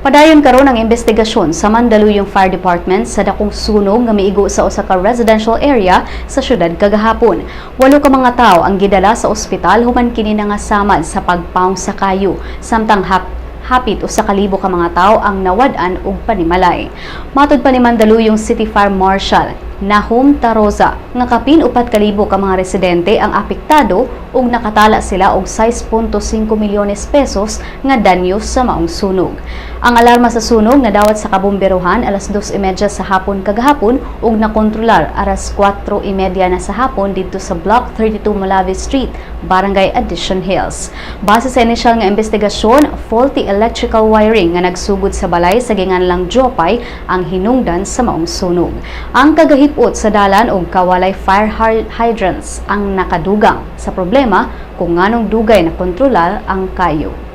Padayon karon ang investigasyon sa Mandaluyong Fire Department sa dakong sunog nga miigo sa usa ka residential area sa syudad kagahapon. Walo ka mga tawo ang gidala sa ospital human kini nangasamad sa pagpaong sa kayo, samtang hapit 1,000 ka mga tawo ang nawad-an og panimalay. Matod pa ni Mandaluyong City Fire Marshal Nahum Taroza nga kapin 4,000 ka mga residente ang apektado ug nakatala sila og 6.5 milyones pesos nga danyo sa maong sunog. Ang alarma sa sunog nadawat sa kabomberohan alas 2:30 sa hapon kagahapon ug nakontrolar alas 4:30 na sa hapon didto sa Block 32 Molave Street, Barangay Addition Hills. Base sa inisyal nga investigasyon, faulty electrical wiring nga nagsugod sa balay sa ginganlang Jopay ang hinungdan sa maong sunog. Ang kagahipot sa dalan og kawalay fire hydrants ang nakadugang sa problema kung nganong dugay na kontrolar ang kayo.